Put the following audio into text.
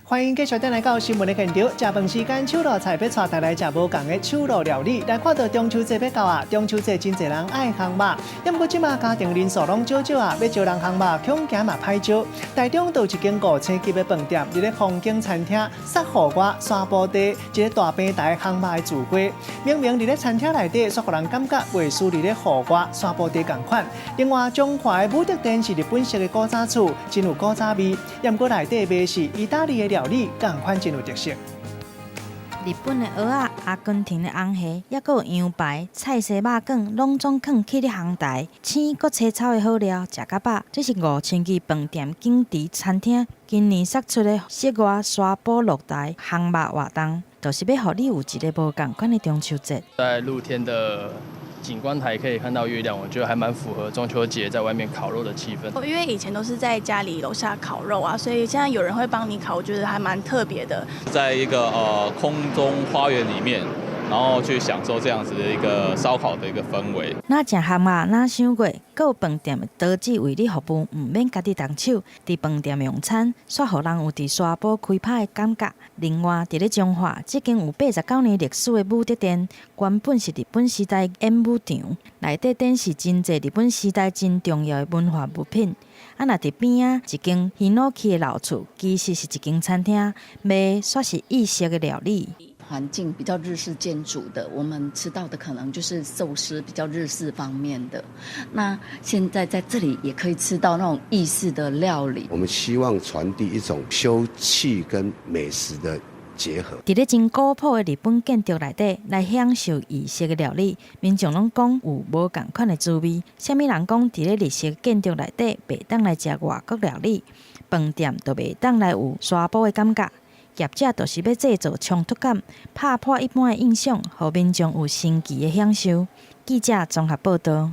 歡迎繼續轉來到新聞的現場。食飯時間，手路菜欲帶大家來食無仝的手路料理。來看到中秋節欲到啊，中秋節真濟人愛烘肉，毋過這馬家庭人數攏少少啊，欲招人烘肉，恐驚嘛歹招。台中就有一間五星級的飯店，佇咧風景餐廳，設戶外沙坡地一個大平台烘肉的聚會。明明佇咧餐廳內底，卻予人感覺袂輸佇咧戶外沙坡地仝款。另外，彰化的武德殿是日本式的古早厝，真有古早味。毋過內底賣是意大利的料理，仝款真有特色。日本的蚵仔、阿根廷的紅蝦，抑閣有羊排、菜絲肉卷，攏總囥起咧烘台，青閣青草的好料，食甲飽。這是五星級飯店景池餐廳今年釋出的室外沙坡露台烘肉活動，就是欲予你有一个無仝款的中秋節。在露天的景觀台可以看到月亮，我覺得還蠻符合中秋節在外面烤肉的氣氛。因為以前都是在家裡樓下烤肉啊，所以現在有人會幫你烤，我覺得還蠻特別的。在一個空中花園裡面，然後去享受這樣子的一個燒烤的一個氛圍。若食蚶仔，若賞月，閣有飯店的多姊為你服務，毋免家己動手。佇飯店用餐，煞予人有佇沙坡開趴的感覺。另外，佇咧彰化，這間有89年歷史的武德殿，原本是日本時代演武場，內底展示真濟日本時代真重要的文化物品。啊，若佇邊仔一間ヒノキ的老厝，其實是一間餐廳，賣煞是意式的料理。環境比較日式建築的，我們吃到的可能就是壽司比較日式方面的。那現在在這裡也可以吃到那種意式的料理。我們希望傳遞一種休憩跟美食的結合。佇咧真古樸的日本建築內底來享受異式的料理，民眾攏講有無仝款的滋味。啥物人講佇咧日式建築內底袂當來食外國料理，飯店就袂當來有沙坡的感覺。業者就是欲製造衝突感，拍破一般的印象，予民眾有新奇的享受。記者綜合報導。